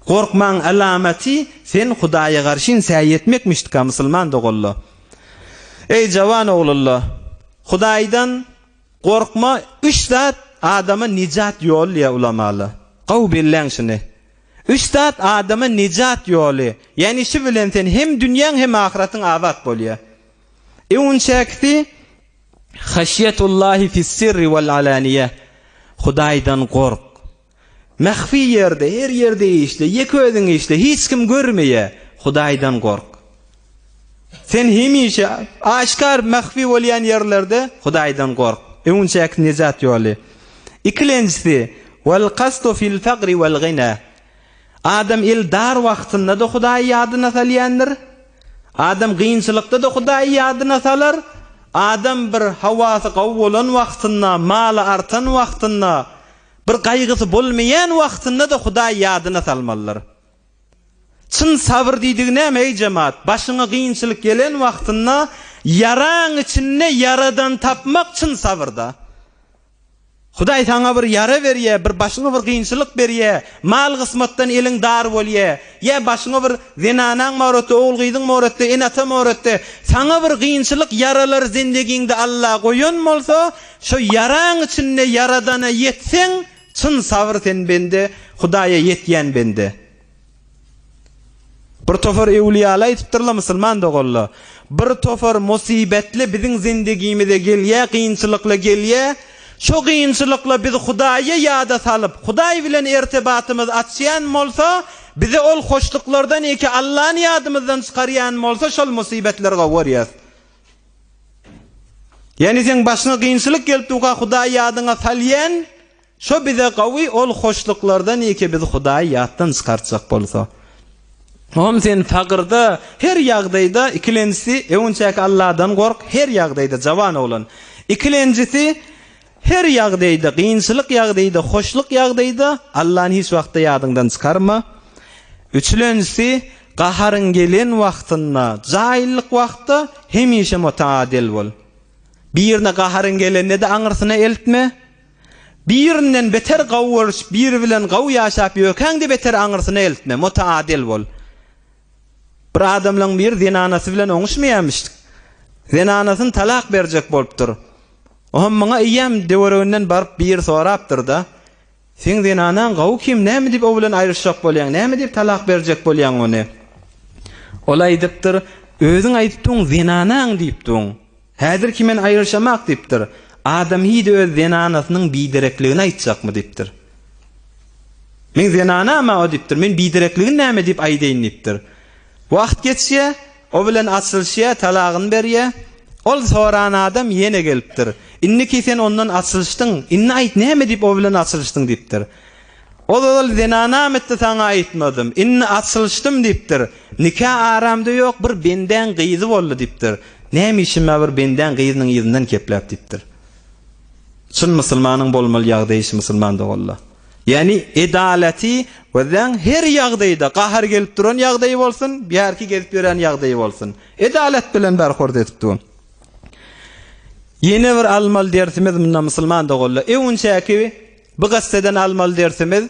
Gorkmaň alamaty sen Hudaýa garşyn säý etmekmişdika musulman doganla. Eý jawan oglanla. Hudaýdan Gorkma üç zat adama nejat ýoly diýýär ulamalar. Gowy belläň şuny. Üç zat adama nejat ýoly. Ýagny şu bilen sen hem dünýäň hem ahyratyň abat bolýar. Öňünçäkisi Haşýetullahi fis-sirri wal-alaniýe. Hudaýdan gork. Mahfi ýerde, her ýerde işle, ýeke özüň işle, hiç kim görmeýär. Hudaýdan gork. Sen hemişe aşkar mahfi bolýan ýerlerde Hudaýdan gork. Öňünçäki nejat ýoly. Ikilenjisi, wal kasdu fil fagri wal gina. Adam el dar wagtynda-da Hudaýy ýadyna salýandyr. Adam kynçylykda-da Hudaýy ýadyna salar. Adam bir hawasy gowy bolan wagtynda, maly artan wagtynda, Bir gaýgysy bolmaýan wagtynda-da Hudaý ýadyna salmalydyr. Çyn sabyr diýdigi näme, eý jemaat? Başyňa kynçylyk gelen wagtynda ýaraň içinde ýaradan tapmak çyn sabyrda. Hudaý saňa bir ýara berýär, bir başyňa bir kynçylyk berýär, mal gysmatdan eliň dar bolýar, ýa başyňa bir zenanaň moretde, ogul-gyzyň moretde, ene-ata moretde, saňa bir kynçylyk ýaralar zendegiňde Alla goýan bolsa, Şo ýaraň içinde Ýaradana ýetseň, çyn sabyr sen bende, Hudaýa ýetýän bende. Bir topar öwlüýaly aýdypdyrlar musulman doganlar. Bir topar musybetli biziň zendigimize gelýä, kynçylykly gelýä. Şo kynçylykla biz Hudaýa ýada salyp, Hudaý bilen ertebatymyz açýan bolsa, bize ol hoşluklardan eke Allany ýadymyzdan çykarýan bolsa şol musybetleri gowarýas. Ýagny seň başyňa kynçylyk gelip durka Hudaý ýadyňa salýan, şo bize gawy ol hoşluklardan eke biz Hudaýy ýatdan çykartjak bolsa. Hom sen fagyrda her ýagdaýda ikilenjisi öňünçäki Alladan gork her ýagdaýda jawan oglan. Ikilenjisi her ýagdaýda kynçylyk ýagdaýda hoşluk ýagdaýda Allany hiç wagtda ýadyňdan çykarma. Üçlenjisi Gaharyň gelen wagtynda, jaýyllyk wagtda hemişe mutaadil bol. Birine gaharyň gelende-de aňyrsyna eltme. Birinden beter gawy boluşyp, biri bilen gawy ýaşap ýörkäň-de beter aňyrsyna eltme, mutaadil bol. Bir adamlaň biri zenanasy bilen oňuşmaýarmyş. Zenanasyny talak berjek bolupdyr. Oňam muňa eýýäm döwereginden baryp biri sorapdyr-da, Seň zenanaň gawy kim, näme diýip o bilen aýryşjak bolýaň, näme diýip talak berjek bolýaň ony? Ol aýdypdyr, Özüň aýdypdyň zenanaň diýipdiň. Häzirki men aýryşamak diýipdir. Adam hiý-de öz zenanasynyň biderekligini aýtjakmy diýipdir. Meň zenanam-a o diýipdir, men biderekligini näme diýip aýdaýyn diýipdir. Wagt geçýär, o bilen açylyşýar, talagyny berýär. Ol soran adam ýene gelipdir. Indiki sen ondan açylyşdyň, indi aýt näme diýip o bilen açylyşdyň diýipdir. Ozal zenanam etdi saňa aýtmadym. Indi açylyşdym diýipdir. Nika aramda ýok bir bendäň gyzy boldy diýipdir. Näme işim bar bir bendäň gyzynyň yzyndan kepläp diýipdir. Çyn musulmanyň bolmaly ýagdaýy şu musulman doganlar. Ýagny edalaty gözläň her ýagdaýda gahar gelip duran ýagdaýy bolsun, bärki gezip ýören ýagdaýy bolsun. Edalat bilen berhurd edip dur. Ýene bir almaly dersimiz munda musulman doganlar. Öwünçäki Bu kyssadan almaly dersimiz,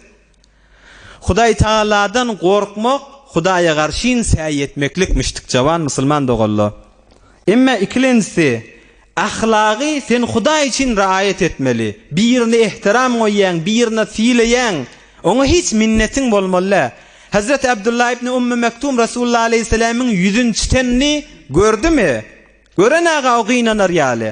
Hudaý Tagaladan gorkmak, Hudaýa garşyn säý etmeklikmişdik, jawan musulman doganlar. Emma ikilenjisi, ahlagy sen Hudaý üçin raýat etmeli. Birine ehtiram goýýaň, birine sylaýaň, oňa hiç minnetiň bolmaly däl. Hezreti Abdullah ibn Ummy Mektum Resulullah aleýhissalamyň ýüzüni çitenini gördümi? Gören aga o gynanar ýaly.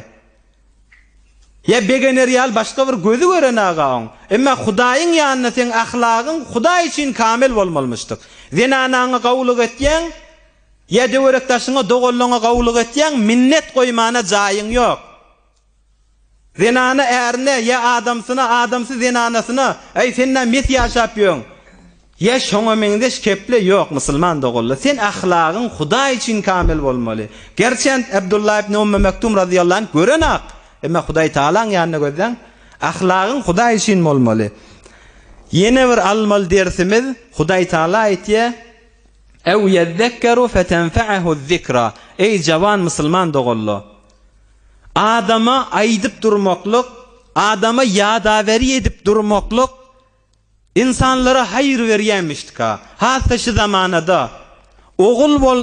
Ýa begener ýaly başga bir gözi gören aga oň. Emma Hudaýyň ýanynda seň ahlagyň Hudaý üçin kamel bolmalymyşdyk. Zenanaňa gowulyk etýäň, ýa döwerek-daşyňa, doganlaňa gowulyk etýäň, minnet goýmana jaýyň ýok. Zenana ärine, ýa adamsyna, adamsy zenanasyna, Äý, sen-nä mes ýaşap ýöň. Ýa şoňa meňzeş keple ýok musulman doganlar sen ahlagyň Hudaý üçin kamil bolmaly. Gerçent Abdullah ibn Umm Mektum razyýallahu anh görenak, emma Hudaý Tagalaň ýanynda gözläň ahlagyň Hudaý üçin bolmaly. Ýene bir almaly dersimiz Hudaý Tagala aýtýa Ew ýezzekkeru fetenfe'ehu zikra Eý jawan musulman doganlar adama aýdyp durmaklyk adama ýadaweri edip durmaklyk Ynsanlara haýyr berýämişdika. Has-da şu zamanada. Ogul bol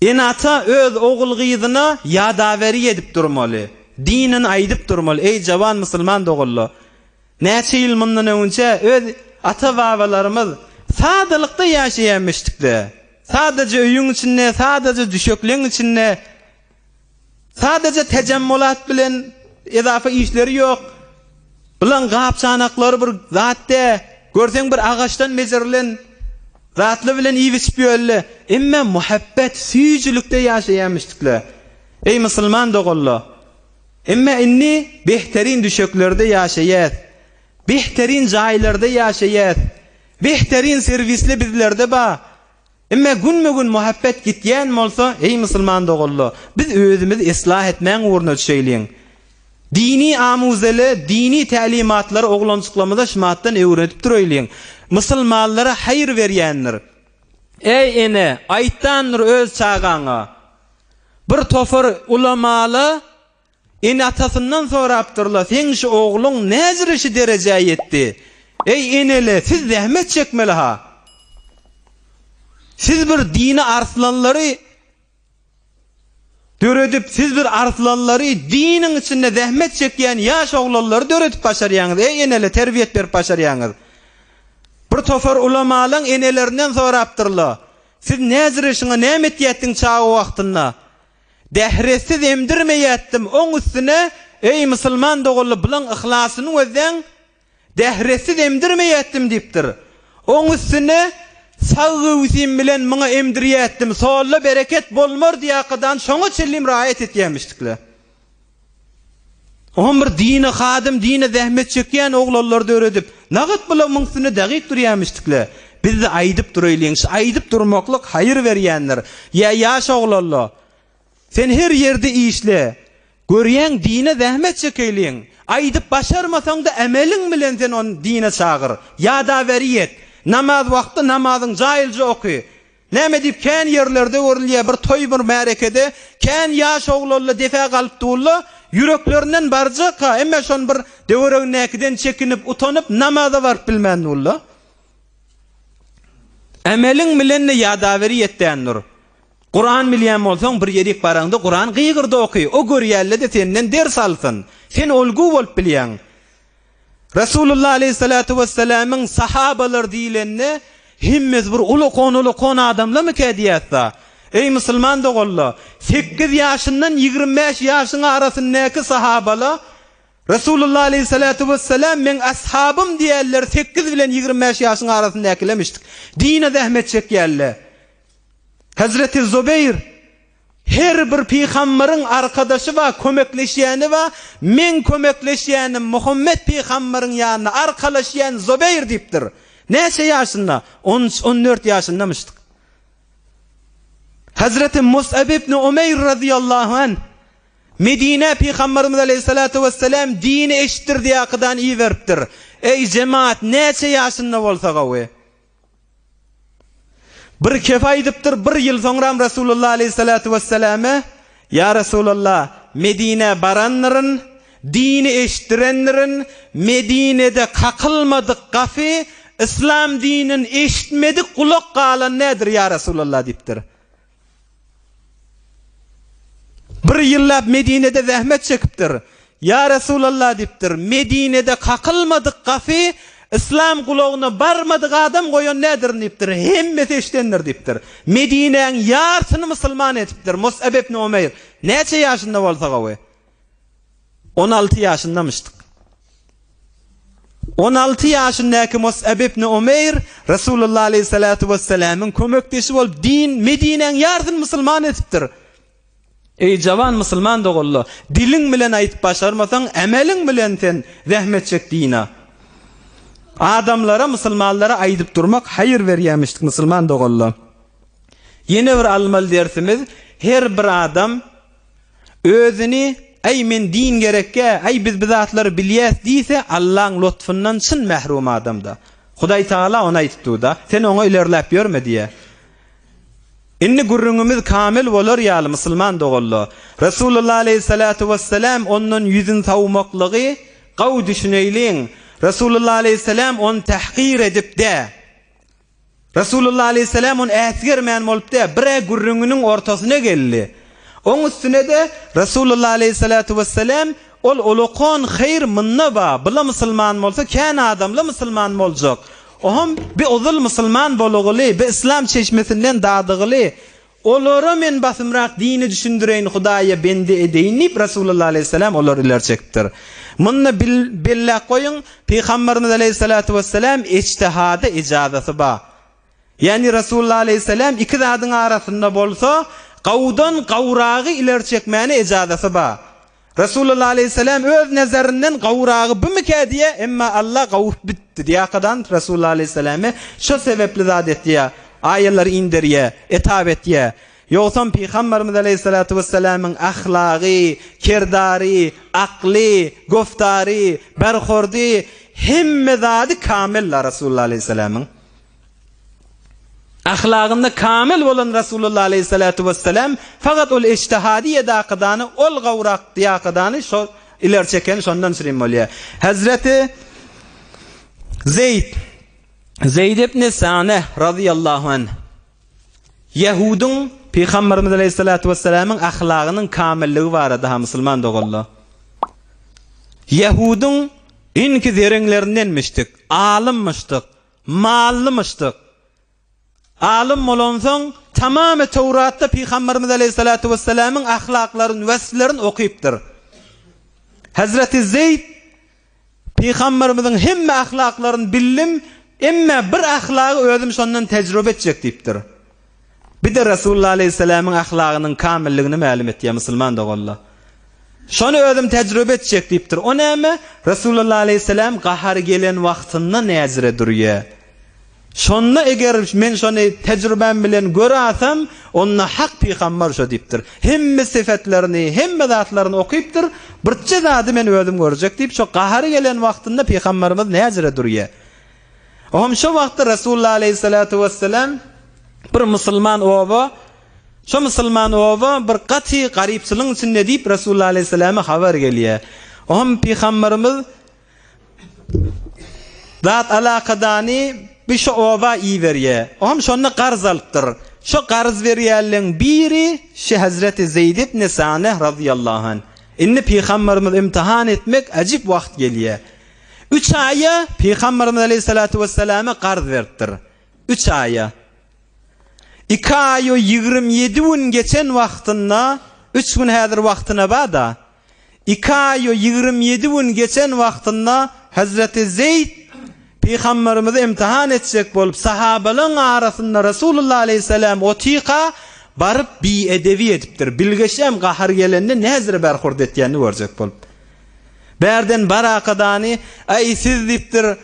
Ene-ata öz ogul-gyzyna ýadaweri edip durmaly. Dinini aýdyp durmaly. Eý, jawan musulman doganlar! Näçe ýyl mundan öňünçä öz ata-babalarymyz sadalykda ýaşaýamişdikde. Sadaja öýüň içinde, sadaja düşekleň içinde. Sadaja tejemmulat bilen ezafa işleri ýok. Bulaň gap-çanaklary bir zat dä. Görseň bir agaçdan bejerilen zatly bilen iýip-içip ýörle. Emme muhabbet, süýjülikde ýaşaýamyşdykla. Eý musulman doganlar! Emme indi behterin düşeklerde ýaşaýas. Behterin jaýlarda ýaşaýas. Behterin serwisli bizlerde ba. Emme günbe-gün muhabbet gitýän bolsa, eý musulman doganlar, biz özümizi yslah etmäň ugruna düşeýliň. Dini amuzele, dini tälimatlary oglanjyklarymyza şumatdan öwredip duraýlyň. Musulmanlara haýyr berýändir. Eý ene, aýtdandyr öz çagaňa. Bir topar ulamala Ene-atasyndan sorapdyrlar, Seň şu ogluň näjire şu derejä ýetdi? Eý, enele, siz zähmet çekmeli-ha. Siz bir dini arslanlary döredip, siz bir arslanlary diniň içinde zähmet çekýän ýaş oglanlary döredip başarýaňyz. Eý, enele, terbiýet berip başarýaňyz. Bir topar ulamalaň enelerinden sorapdyrlar, Siz näjire şuňa näme etýätdiň çaga wagtynda? Dähretsiz emdirmeýätdim, oň üstüne, eý, musulman doganlar, bulaň yhlasyny gözläň, dähretsiz emdirmeýätdim diýipdir. Oň üstüne, sag göwsim bilen muňa emdirýätdim, solda bereket bolmar diýakadan şoňa çenlim raýat etýämişdikle. Oňam bir dine hadym, dine zähmet çekýän oglanlar döredip, nagt bular muň üstünde dagyk durýamişdikle. Biz-de aýdyp duraýlyň, şu aýdyp durmaklyk haýyr berýändir. Ýa ýaş oglanla, sen her ýerde işle, görýäň dine zähmet çekeýliň, aýdyp başarmasaň-da emeliň bilen sen ony dine çagyr, ýadaweri et, namaz wagtda namazyň jaýylja oky, Näme diýip kän ýerlerde görülýär bir toý bir märekede kän ýaş oglanla depe galyp durla ýüreklerinden barjak ha emme şon bir döweregindäkiden çekinip utanyp namaza baryp bilmän durla. Emeliň bilen-de ýadaweri ýetdän dur. Kuran bilýän bolsaň, bir ýerik baraňda Kuran gygyrda oky, o görýänle-de senden ders alsyn. Sen olgu bolup bilýäň. Resulullah aleýhissalatu wessalamyň sahabalar diýlende, hemmesi bir ulakan-ulakan adamlarmyka diýýäs-da. Eý musulman doganlar, sekiz ýaşyndan 25 ýaşyň arasyndaky sahabala Resulullah aleýhissalatu wessalam meň ashabym diýýänler sekiz bilen 25 ýaşyň arasyndakylemişdik. Dine zähmet çekýänler. Hezreti Zubeýr, Her bir pygambaryň arkadaşy bar, kömekleşýäni bar, meň kömekleşýänim Muhammet pygambaryň ýanyna arkalaşýan Zubeýr diýipdir. Näçe ýaşynda? On üç, on dört ýaşyndamyşdyk. Hezreti Mus'ab ibn Umeýr razyýallahu anh, Medinä Pygamberimiz aleýhissalatu wessalam dini eşitdir diýakydan iberipdir. Eý jemaat, näçe ýaşynda bolsa gowy? Bir kef aýdypdyr, bir ýyl soňram Resulullah aleýhissalatu wesselame, Ýa Resulallah, Medinä barandyryn, dini eşitdirendirin, Medinede kakylmadyk gapy, yslam dinini eşitmedik gulak galan nädir, ýa Resulallah diýipdir. Bir ýyllap Medinede zähmet çekipdir. Ýa Resulallah diýipdir, Medinede kakylmadyk gapy, yslam gulagyna barmadyk adam goýan nädirin diýipdir. Hemmesi eşidendir diýipdir. Medinäň ýarsyny musulman edipdir Mus'ab ibn Umeýr. Näçe ýaşynda bolsa gowy? 16 ýaşyndamyşdyk. 16 ýaşyndaky Mus'ab ibn Umeýr Resulullah aleýhissalatu wessalamyň kömekdeşi bolup din Medinäň ýarsyny musulman edipdir. Eý jawan musulman doganlar, diliň bilen aýdyp başarmasaň, emeliň bilen sen zähmet çek dina. Adamlara, musulmanlara aýdyp durmak haýyr berýämişdik musulman doganlar. Ýene bir almaly dersimiz, her bir adam Özüni, Äý, men din gerekgä, äý, biz bi zatlary bilýäs diýse, Allaň lotfundan çyn mährum adamda. Hudaý Tagala ony aýdyp dur-da, sen oňa ilerläp ýörme diýýär. Indi gürrüňimiz kamil bolar ýaly, musulman doganlar, Resulullah aleýhissalatu wessalam ondan ýüzüni sowmaklygy gawy düşüneýliň. Resulullah aleýhissalam ony tahkyr edip dä. Resulullah aleýhissalam ony äsgermän bolupdy, bir-ä gürrüňiniň ortasyna geldi. Oň üstüne-de Resulullah aleýhissalatu wessalam ol ulakan haýyr munda ba, bula musulman bolsa kän adamla musulman boljak. Oham bi ozal musulman bolugyly, bi yslam çeşmesinden dadygyly, Olara men basymrak dini düşündireýin, Hudaýa bende edeýin diýip, Resulullah aleýhissalam olary ileri çekipdir. Munda bil, belläp goýuň, Pygamberimiz aleýhissalatu wessalam ijtihada ijazasy bar. Ýagny Resulullah aleýhissalam iki zadyň arasynda bolsa, gawudan gawragy ileri çekmäne ijazasy bar. Resulullah aleýhissalam öz nezerinden gowragy bumykä diýýär, emma Allah gowup bitdi diýýärkadan Resulullah aleýhissalame şo sebepli zat etýär, aýalary inderýär, etap etýär. Ýogsam Pygamberimiz aleýhissalatu wessalamyň ahlagy, kerdary, akly, goftary, berhordy hemme zady kamil-la Resulullah aleýhissalamyň. Ahlagynda kamil bolan Rasulullah aleýhissalatu wessalam fakat ol ijtihady edakydany ol gawrak diýakydany şo ileri çeken şondan çürim bolýar. Hazreti Zeýd Zeýd ibn Sane razyýallahu anh Ýehudyň Pygamberimiz aleýhissalatu wessalamyň ahlagynyň kamilligi barada ha musulman doganlar. Ýehudyň inki zereňlerindenmişdik, alymmyşdyk. Mallymyşdyk. Alym bolansoň, tamamy Töwratda Pygamberimiz aleýhissalatu wessalamyň ahlaklaryny, weslerini okypdyr. Hezreti Zeýd Pygamberimiziň hemme ahlaklaryny bildim, emme bir ahlagy özüm şondan tejrübe etjek diýipdir. Bir-de Resulullah aleýhissalamyň ahlagynyň kamilligini mälim etýär musulman doganlar. Şony özüm tejrübe etjek diýipdir. O näme? Resulullah aleýhissalam gahary gelen wagtynda näzire durýar. Şonda eger men şony tejrübäm bilen görasam, onda hak pygambar şo diýipdir. Hemme sypatlaryny, hemme zatlaryny okypdyr. Birje zady men özüm görjek diýip, şo gahary gelen wagtynda pygambarymyz näzire durýar. Oňam şo wagtda Resulullah aleýhissalatu wessalam bir musulman oba, şo musulman oba bir gaty garypçylygyň içinde diýip Resulullah aleýhissalama habar gelýär. Oňam pygamberimiz zat alakadany. bir şo oba iberýär. Oňam şonda garz alypdyr. Şo garz berýänleň biri şi Hezreti Zeýd ibn Saneh razyýallahu anh. Indi Pygamberimiz imtihan etmek äjip wagt gelýär. Üç aýa Pygamberimiz aleýhissalatu wesselama garz beripdir. Üç aýa. Iki aý we 27 gün geçen wagtynda, üç gün häzir wagtyna bar-da, Iki aý we 27 gün geçen wagtynda Hezreti Zeýd Pygamberimizi imtihan etjek bolup, sahabalaryň arasynda Resulullah aleýhissalam otyka baryp biedebi edipdir. Bilgeşem gahar gelende näzire berhurd etýänini görjek bolup. Bärden barakadany, Äý siz diýipdir,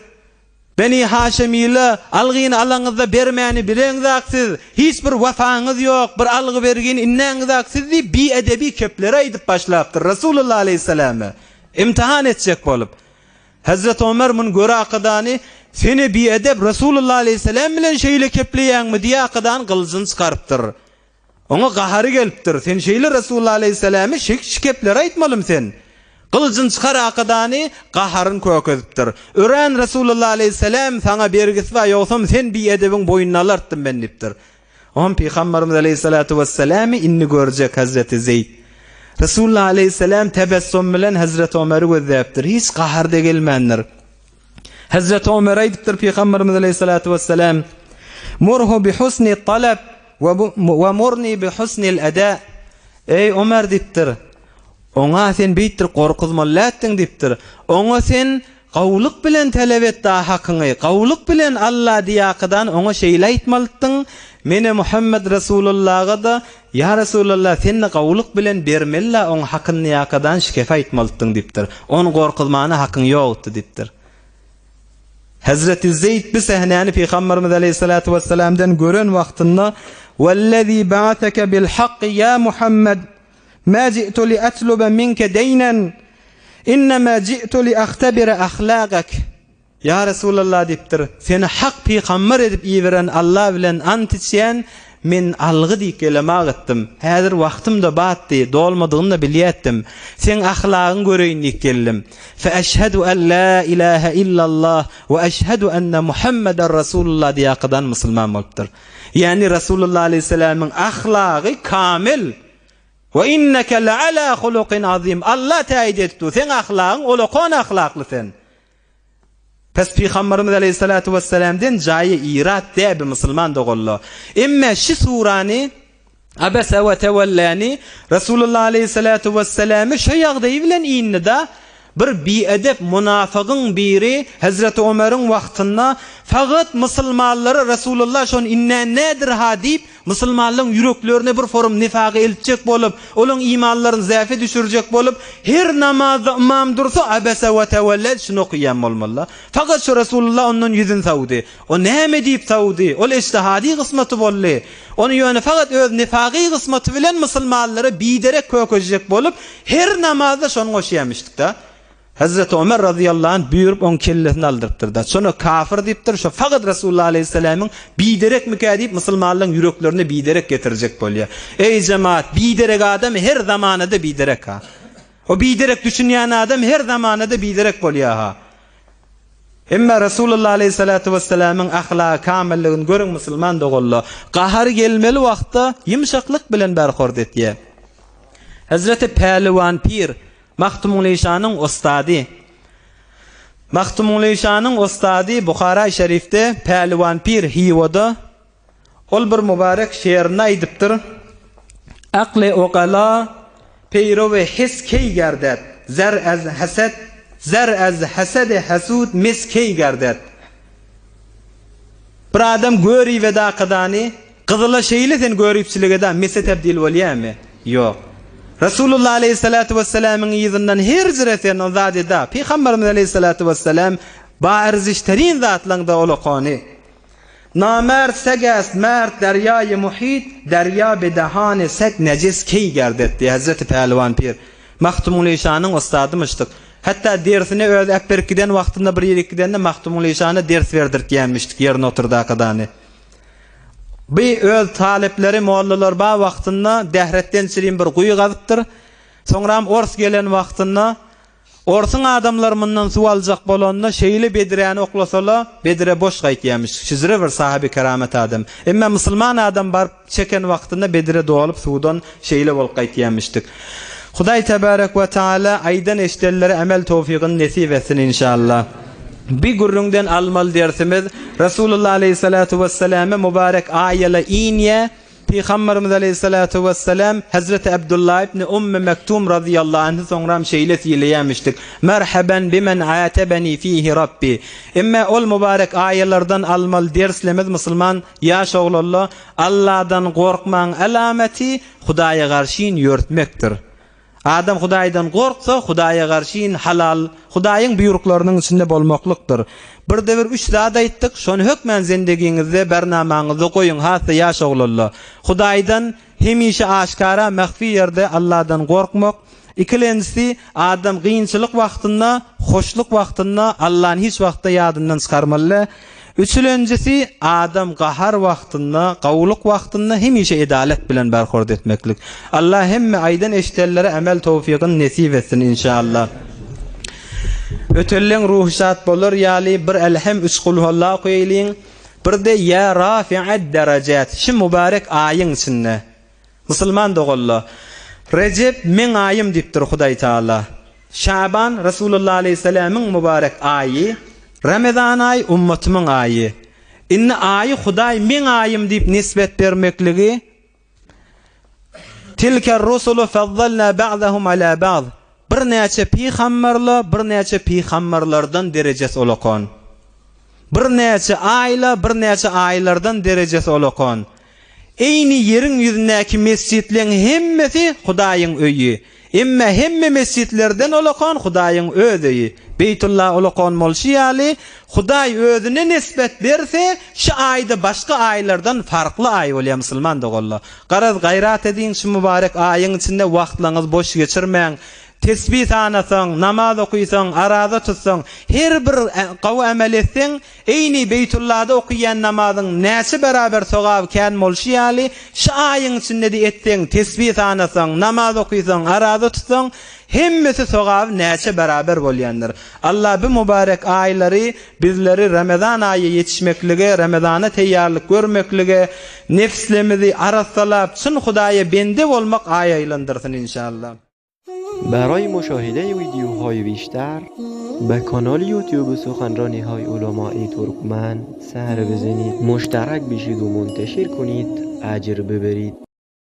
Beni Haşemile algyny alaňyzda bermäni bileňzak siz, hiç bir wepaňyz ýok, bir algy-bergini inäňizak siz diýip biedebi kepleri aýdyp başlapdyr Resulullah aleýhissalama imtihan etjek bolup. Hezreti Omer muny görakadany, Sene biedep Resulullah aleýhissalam bilen şeýle kepleýäňmi diýakadany gylyjyny çykarypdyr. Oňa gahary gelipdir. Sen şeýle Resulullah aleýhissalamy şik-şikepleri aýtmalymy sen? Gylyjyny çykar akadany gaharyn kökezipdir. Örän Resulullah aleýhissalam saňa bergisi bar, ýogsam sen biedebiň boýnuny alartdym men diýipdir. Oňam Pygamberimiz aleýhissalatu wessalamy indi görjek Hezreti Zeýd. Resulullah aleýhissalam tebessum bilen Hezreti Omary gözläpdir. Hiç gahar-da gelmändir. Hezreti Omar aýdypdyr Pygamberimiz aleýhissalatu wesselam, Murhu bi husni talab we murni bi husnil eda. Eý Omar diýipdir. Oňa sen beýtdir gorkuzmaly däldiň diýipdir. Oňa sen gowulyk bilen talap et da hakyňy. Gowulyk bilen Alla diýakydan oňa şeýle aýtmalydyň, Mene Muhammed Resulullaga-da, Ýa Resulallah sen-de gowulyk bilen bermeli-la oň hakyny ýakadan şikefe aýtmalydyň diýipdir. Ony gorkuzmana hakyň ýokdy diýipdir. Hezreti Zeýd bu sähnäni Pygamberimiz aleýhissalatu wessalamdan gören wagtynda, Wellezî ba'aseke bil hakki ýa Muhammed, ma ji'tu li atlube minke deýnen, innema ji'tu li ahtebire ahlagak. Ýa Resulallah diýipdir, Seni hak pygamber edip iberen Alla bilen ant içýän, men algy diýip gelemak etdim. Häzir wagtym-da batdy, dolmadygyny-da bilýätdim. Seň ahlagyňy göreýin diýip geldim. Fe eşhedü en la ilahe illallah we eşhedü enne Muhammeden Rasulullah diýakadan musulman bolupdyr. Ýagny Resulullah aleýhissalamyň ahlagy kamil. We inneke leala hulukin azim. Alla täýit edip dur. Seň ahlagyň olakan ahlakly sen. Pes Pygamberimiz aleýhissalatu wessalamden jaýy irat däbi musulman doganlar. Emme şi surany Abese we tewellani Resulullah aleýhissalatu wessalamy şo ýagdaýy bilen indi-da bir biedep munafygyň biri Hezreti Omeryň wagtynda fakat musulmanlara Resulullah şony innän nädir-ha diýip Musulmanlaryň ýüreklerine bir forum nifagy eltjek bolup, olaryň imanlaryny zäfe düşürjek bolup, her namazda ymam dursa, Abese we tewelle şuny okaýan bolmaly-da. Fakat şu Resulullah ondan ýüzüni sowdy. O näme diýip sowdy? Ol ejtihadi gysmaty boldy. Ony ýöne fakat öz nifagy gysmaty bilen musulmanlara biderek kökezjek bolup, her namazda şony goşýamyşdyk-da. Hezreti Ömer razyýallahu anh buýrup oň kellesini aldyrypdyr-da. Şona kafir diýipdir, şo fakat Resulullah aleýhissalamyň biderekmikä diýip musulmanlaryň ýüreklerine biderek getirjek bolýar. Eý jemaat, biderek adam her zamanada biderek-ha. O biderek düşünýän adam her zamanada biderek bolýar-ha. Emma Resulullah aleýhissalatu wessalamyň ahlagy kamyllygyny görüň musulman doganlar. Gahary gelmeli wagtda ýumşaklyk bilen berhord etýär. Hezreti Päliwan pir Magtymguly şanyň ussady. Magtymguly şanyň ussady Buhara şerifde Päliwan pir Hiwada ol bir mübarek şeýrini aýdypdyr, Akly ugala peýrowy his keý gerdet, Zer ez hesed, zer ez hesedi hesud mis keý gerdet. Bir adam göribede akydany, Gyzyla şeýle sen göripçilik eda mese tebdil bolýamy? Ýok. Resulullah aleýhissalatu wessalamyň yzyndan her jire sen o zat eda. Pygamberimiz aleýhissalatu wessalam baerzişterin zatlaňda ol okany. Namert seg est mert derýaýy muhit, derýa be dahany seg nejis keý gerdet diýýär Hezreti Pälwan pir. Magtymguly şanyň ussadymyşdyk. Hatda dersini özi äpberip giden wagtynda bir ýerik gidende Magtymguly şana ders berdirtýänmişdik ýerine oturdakadany. Bi öz talypleri mollalar bar wagtynda dähretden çirim bir guýy gazypdyr. Soňram ors gelen wagtynda. Orsuň adamlary mundan suw aljak bolanda şeýle bedräni oklasala, bedre boş gaýtýamyş. Şizre bir sahaby keramet adam. Emme musulman adam baryp çeken wagtynda bedre dolup suwdan şeýle bolup gaýtýamyşdyk. Hudaý tebarek we taala aýdan eşdenlere emel towfygyny nesip etsin inşallah. Bi gürrüňden almaly dersimiz Resulullah aleýhissalatu wesselame mübarek aýala inýä Pygamberimiz aleýhissalatu wessalam Hezreti Abdullah ibn Ummi Mektum razyýallahu anhu soňram şeýle sylaýamyşdyk, Merheben bimen atebeni fihi Rabbi. Emme ol mübarek aýalardan almaly derslemiz musulman ýaş oglanla Alladan gorkmaň alamaty Hudaýa garşyn ýörtmekdir. Adam Hudaýdan gorksa, Hudaýa garşyn halal, Hudaýyň buýruklarynyň içinde bolmaklykdyr. Birde bir üç zat aýtdyk, şony hökmän zendegiňizde, bernamaňyzda goýuň, has-da ýaş oglanlar. Hudaýdan hemişe aşkara, mahfi ýerde Alladan gorkmak. Ikilenjisi, adam gynçylyk wagtynda, hoşluk wagtynda Allany hiç wagtda ýadyndan çykarmaly däl. Üçülenjisi, adam gahar wagtynda, gowulyk wagtynda hemişe edalet bilen barhord etmeklik. Allah hemme aýdan eşidenlere emel towfygyny nesip etsin inşallah. Ötelleň ruhy şat bolar ýaly bir Elhem üç Kulhuallah okaýlyň, birde Ýa Rafi'ed derejat şi mübarek aýyň içinde. Musulman doganlar, Rejep meň aýym diýipdir Hudaý Taala. Şaban Resulullah aleýhissalamyň mübarek aýy, Ramazan aýy ummatymyň aýy. Indi aýy Hudaý meň aýym diýip nisbet bermekligi Tilker rusulu faddalna ba'dahum ala ba'd. Birnäçe pygamberler birnäçe pygamberlerden derejesi ulakan. Birnäçe aýlar birnäçe aýlardan derejesi ulakan. Eýni ýeriň ýüzündäki mesjitleň hemmesi Hudaýyň öýi. Emme hemme mesjitlerden ulakan Hudaýyň öz öýi. Beýtullah ulakan bolşy ýaly, Hudaý özüne nesbet berse, şu aýda başga aýlardan farkly aý bolýar musulman doganlar. Garaz gaýrat ediň şu mübarek aýyň içinde wagtlaryňyzy boş geçirmäň. Tesbi sanasaň, namaz okysaň, araza tutsaň, her bir gowy emel etseň, Eýni Beýtullada okyýan namazyň näçe beraber sogaby kän bolşy ýaly, şu aýyň içinde-de etseň, tesbih sanasaň, namaz okysaň, araza tutsaň, hemmesi sogaby näçe beraber bolýandyr. Allah bu mübarek aýlary bizleri Ramazan aýy ýetişmeklige, Ramazana teýýarlyk görmeklige, nefslemizi arassalap, çyn Hudaýa bende bolmak aýy aýlandyrsyn inşallah. برای مشاهده ویدیوهای بیشتر به کانال یوتیوب سخنرانی های علمای ترکمن سر بزنید مشترک بشید و منتشر کنید اجر ببرید.